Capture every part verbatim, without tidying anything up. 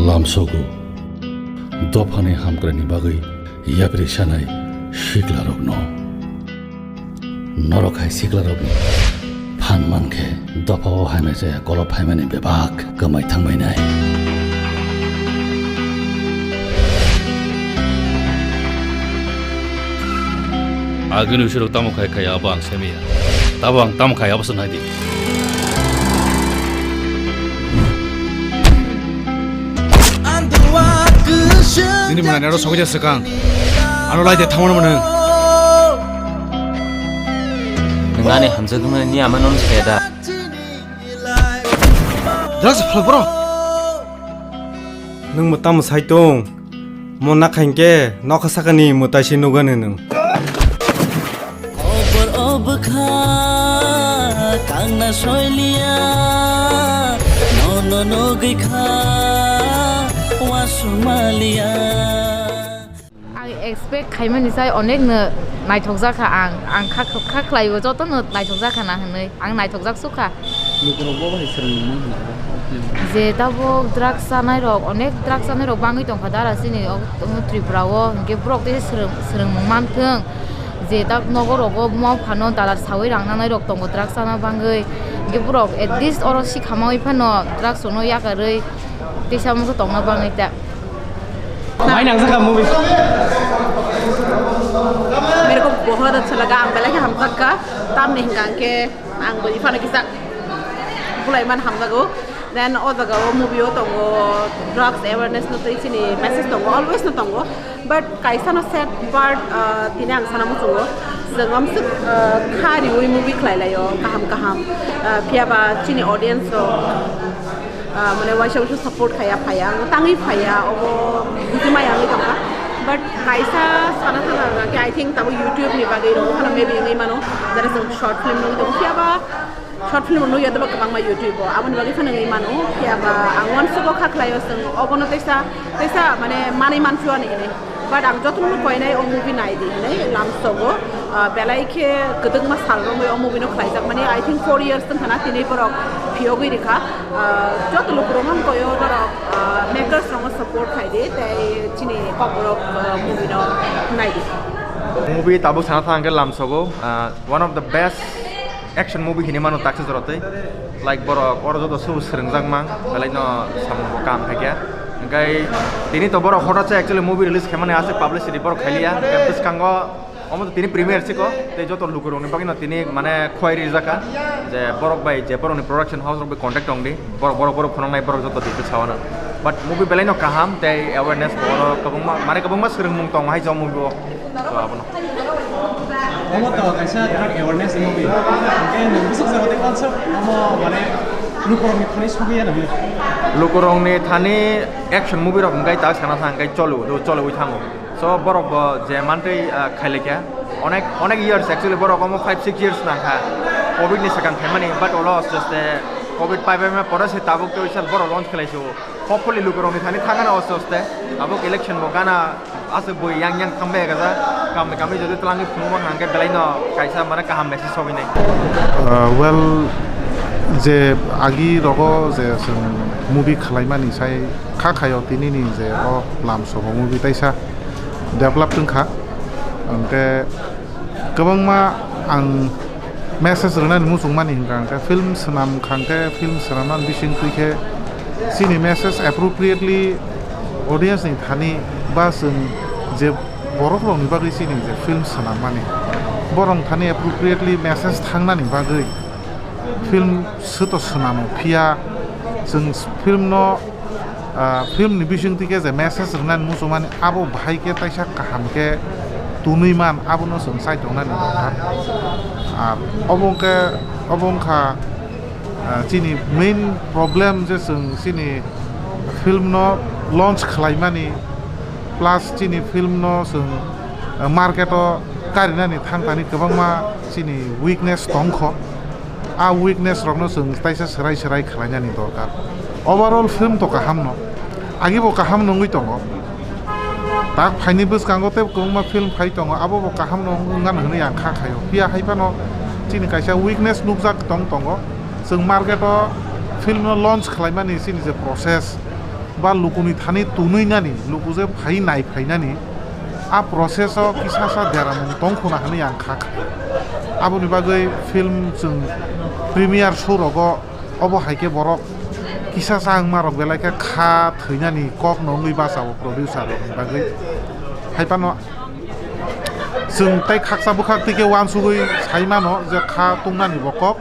Lamsogo dophani hamkraini bagwi yapri sanai siklarokno. Norok hai siklarokni phan mankhe dophao hamya jaya, golop phaimani bebak kwmai thangbainai. Agini usirok tamo khai khai abo ang semiya. Tabo ang tamo khai abo se naidi. Nini mwnani aro sogwi ja swkang. Ano lai de thangmano mwnang. Nwng ani hamjakmani ama nono saya da. Drugs phalok bro. Nwng mwtam mwsai tong. Mo nakha hinkhe nokha sakani mwtai se nugani nwng. Obor obwkha tangna soiliya, nono nugwi kha wasumaliya. Ang expect khaimani sai onekno naithokjakha ang. Ang kha, kha khlaibo jotono naithokjakha na hwnwi. Ang naithokjak sukha. Lukurok bo bai swrwngmung hwnwi. Je tabuk drugs chanai rok, onek drugs chanai rok bangwi tongkha dara chini o Tripura o, hinkhe borok tei swrwng, swrwngmung manthwng. Je tab nogo rogo buma phano dalar sawi rang nanai rok tongo drugs chana bangwi. Hinkhe borok at least oro sikha mawi phano drugs rono yakarwi teisa mungsa tongna bangwi ta. Mai nang saka movie. Mere ko bahut accha laga, ang belai khe hamjakha. Tamni hwnkha hwnkhe ang bwrwi phano kisa bulai man hamjago. Then o jaga o movie o tongo drugs awareness no tei chini message tongo, always no tongo. But kaisa no sad part, ah, tini ang sana muchungo. Jwng amswk, ah, kha riwi movie khlai laio, kaham kaham. Ah, phiya ba chini audience rok, ah, mane waisa waisa support khaya phaya, tangwi phaya, obo bujimaya wngwi tongkha. But kaisa sana thangna hwnka khe, I think, tabuk YouTube ni bagwi rw phano maybe wngwi mano, jara chwng short film nugwi tongo, phiya ba short film nugwi tongo kwbangma YouTube o, aboni bagwi phano wngwi mano, phiya ba ang uansukgo kha khlaio, chwng obono teisa, teisa mane manwi manphiyo ani hinwi. But ang jotono koinai o movie nai di hinwi lamsogo, ah, belai khe kwdwkma sal romwi o movie no khlaijak mani, I think four years wngkha na tini borok phiyogwi rikha. Ah, joto lukurok no koyo norok, ah, makers rokno support khai di tei chini kokborok, ah, movie no nai di. Movie tabuk sana thang khe lamsogo, ah, one of the best action movie hinwi mano taksa jora tei, like, borok oro joto subu swrwngjak mang, belai no samung bo kaham khaikha. Hwnkhe tini to borok hota se actually movie release khaimani aswk publicity borok khailiya, hwnkhe bwskango omo to tini premiere siko, tei joto lukurokni bagwino tini mane khwai rijak kha je borok bai je borokni production house rok bai contact tong di, borok, borok, borok phunuknai borok joto details sawana. But movie belai no kaham tei awareness bo oro kwbangma, mane kwbangma swrwngmung tongo hai je o movie o. So, abono. Omo to kaisa drug awareness ni movie. Hwnkhe nwng bwswk jora tei concept omo, mane, lukurokni thani sogwi ya nangmani. Lukurokni thani action movie rok hwnkhe ta sana thang khe cholo, cholo wi thango. So, borok bo je mantwi, ah, khailekha. Onek, onek years actually borok omo five six years nangkha. Covid ni swkang khaimani, but olo aste aste Covid pai pai ma pore se tabuk to isal borok launch khlai se o. Hopefully lukurokni thani thangana aste aste. Tabuk election bo gana aswk bui yang yang thangbai kaja, kamni kamni jodi twlangwi phunukma hwnkhe belaino kaisa mane kaham message sogwinai. Uh, well, je agi rogo je chwng movie khwlaimani sai kha khaio tinini je o lamsogo movie taisa develop wngkha. Hwnkhe kwbangma ang message rwnani muchungmani hwnkha hwnkhe film swnam kha hwnkhe film swnamnani bising twi khe chini message appropriately audience ni thani ba chwng je borok rokni bagwi chini je film swnammani borok thani appropriately message thangnani bagwi film swto swnamo phiya chwng film no Ah, film ni bisingtwi khe je message rwnani muchungmani abo bahai khe taisa kaham khe tunwi man, abono chwng chai tongnani dorkar. Ah, obo wngkhe, obo wngkha, ah, chini main problem je chwng chini film no launch khlaimani plus chini film no chwng, ah, market o karinani thangthani kwbangma chini weakness tongkho. A weakness rokno chwng taisa swrai swrai khlainani dorkar. Overall film to kaham no, agi bo kaham no wngwi tongo. Tak phaini bwskango tei kwbangma film phai tongo, abo bo kaham no wng-, wngmano hwnwi ang kha khaio. Phiya hai phano chini kaisa weakness nukjak tong tongo. Chwng market o film no launch khlaimani chini je process, ba lukuni thani tunui nani, luku je phai nai phai nani, a process o kisa sa deramung tong khuna hwnwi ang kha kha. Aboni bagwi film chwng premiere show rogo obo hai khe borok kisa sa wngma rok belai khe kha thwinani kok no wngwi basa o producer rokni bagwi. Hai phano chwng tei khaksa bwkhak twi khe uansugwi sai mano je kha tongnani bo kok.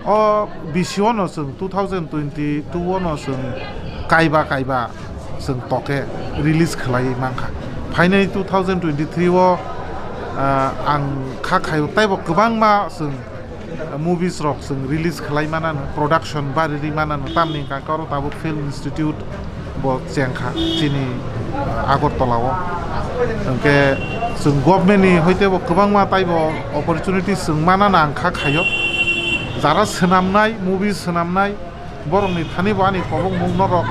O bisio no chwng two thousand twenty-two o no chwng kaiba kaiba chwng toke release khlaiwi mankha. Phainai two thousand twenty-three o, ah, ang kha khaio teibo kwbangma chwng movies rok chwng release khlai manano, production bari ri manano, tamni hwnkha khe oro tabuk Film Institute bo chengkha chini, ah, Agartala o. Hwnkhe chwng government ni hoite bo kwbangma taibo opportunities chwng manana ang kha khaio. Jara swnamnai, movies swnamnai, borokni thani bo ani kobokmung norok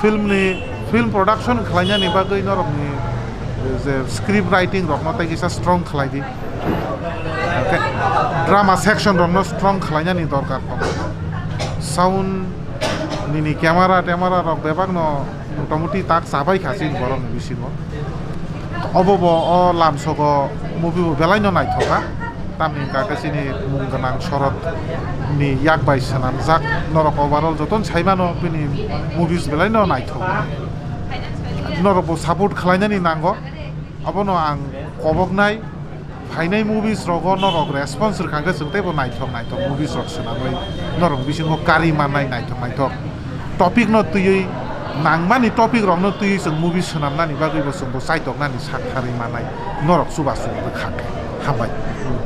film ni, film production khlainani bagwi norokni je script writing rokno tei kisa strong khlai di. Hwnkhe drama section rokno strong khlainani dorkar tongo. Sound nini camera temera rok bebak no motamoti tak chabai kha chini borok ni bisingo. Obo bo o lamsogo movie bo belai no naithok kha. Tamni hwnkha khe chini mung gwnang Shorod ni yak bai swnamjak norok overall jotono sai mano bini movies belai no naithok. Norok bo support khlainani nango. Abono ang koboknai. Phainai movies rogo norok response rwkha hwnkhe chwng teibo naithok naithok movies rok swnamwi norok bisingo karwi mannai naithok naithok topic no twiwi nangmani topic rokno twiwi chwng movies swnamnani bagwi bo chwngbo chaitoknani sak tharwi mannai norok chubachu rwkha khe. Hambai.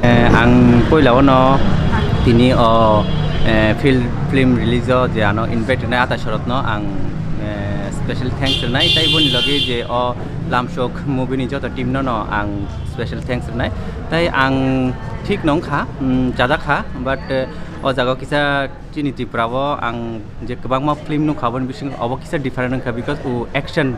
Eh, ang poila ono tini o, eh, fil-, film release o je ano invite rwnai Atai Shorod no ang, eh, special thanks rwnai tei boni logi je o Lamsok movie ni joto team no no ang special thanks rwnai. Tai ang thik no wngkha, mm, chajak kha, but, eh, o jaga o kisa chini Tripura o ang je kwbangma film nukha, aboni bisingo obo kisa different wngkha, because o action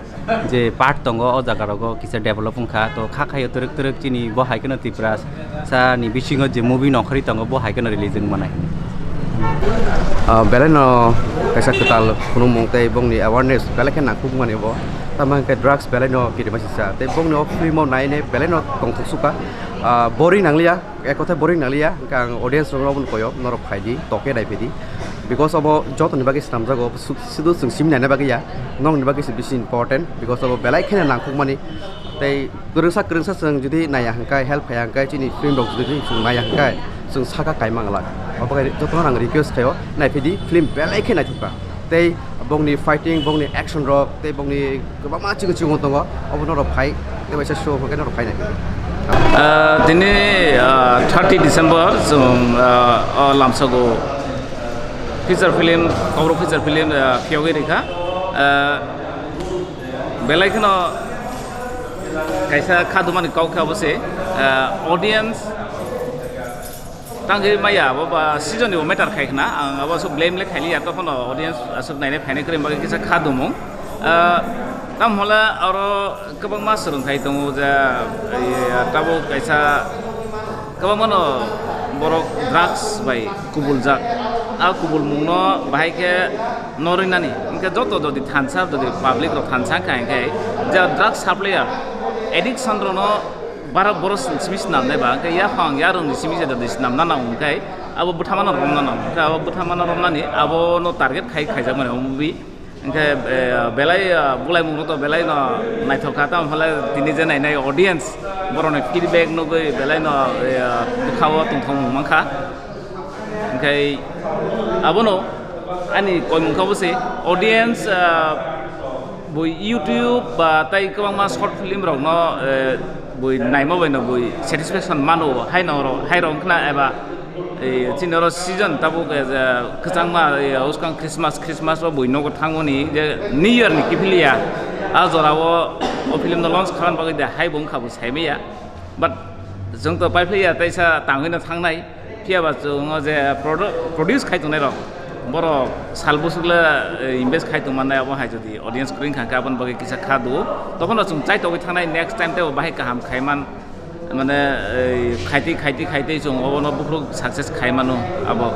je part tongo, o jaga rogo kisa develop wngkha. To kha khaio twrwk twrwk chini bo hai kheno Tripura sa ni bisingo je movie nongkhorwi tongo, bo hai kheno release wng manai. Ah, belai no kaisa kwtal phunukmung tei bongni awareness belai khe nangkukmani bo. Tamo hwnkhe drugs belai no kirima sisa. Tei bongni o film o nai nai belai no tongthok sukha. Ah, boring nangliya, ek kotha boring nangliya. Hwnkhe ang audience rokno obono koyo, norok phai di, toke nai phai di. Because obo jotoni bagwi swnamjago, su-, sudu chwng simi naina bagwi ya. Nokni bagwi se bisi important. Because obo belai kheno nangkukmani. Tei kwrwngsa kwrwngsa chwng jodi naiya hwnkhe, help khaiya hwnkhe, chini film rok jodi chwng naiya hwnkhe, chwng saka kaimang glak. Obo khe jotono ang request khaio, naiphidi film belai khe naithokha. Tei bongni fighting, bongni action rok, tei bongni kwbangma chikon chikon tongo, obo norok phai, tei waisa show hwnkhe norok phai nai. Ah, tini, ah, thirty December chwng, ah, o Lamsago feature film, Kokborok feature film, ah, phiyogwi rikha. Ah, Belai kheno kaisa khadumani kok khe abo se, ah, audience tangwi maya abo ba season ni bo matter khai khna, ang abo aswk blame le khailiya, tokhono audience aswk nainai phainai kwrwi bagwi kisa khadumung. Ah, tamo hwnle oro kwbangma swrwngthai tongo je, eh, tabuk kaisa Kwbangmano borok drugs bai kubuljak. A kubulmungno bahai khe norwi nani. Hwnkhe joto jodi thansa, jodi public rok thansa kha hwnkhe je drugs supplier, addiction rokno bara borok simi swnamnai ba, hwnkhe yaphang yarwngni simi se jodi swnamna nango hwnkhe abo bwthamano romna nango. Hwnkhe abo bwthamano romnani abono target khai khaijakmani omo movie. Hwnkhe, eh, belai, eh, bulaimung rok to belai no naithok kha, tamo hwnle tini je nainai audience borokni feedback nugwi belai no, eh, bwkha o tongthokmung mankha. Hwnkhe abono ani koimung kha bo se audience, eh, bo YouTube ba tei kwbangma short film rok no, eh, bui naima bai no bui satisfaction mano, hai no oro, hai rok wngkha na eba, eh, chini oro season tabuk, eh, je kwchangma, eh, uskang Christmas, Christmas o bui nogo thangmani je New Year ni kiphiliya, a jora o, o film no launch khaman bagwi de hai bo wngkha bo saimaya, but chwng to paiphlaiya teisa tangwi no thangnai. Phiya ba chwng o je produ-, produce khai tongnai rok, borok sal bwswk le, eh, invest khai tong mannai, abo hai jodi audience kwrwi wngkha hwnkhe aboni bagwi kisa kha do. Tokhono chwng chaitogwi thangnai, next time teibo bahai kaham khai man, mane, eh, khaitwi, khaitwi, khaitwi chwng obono buphuru success khai mano abo.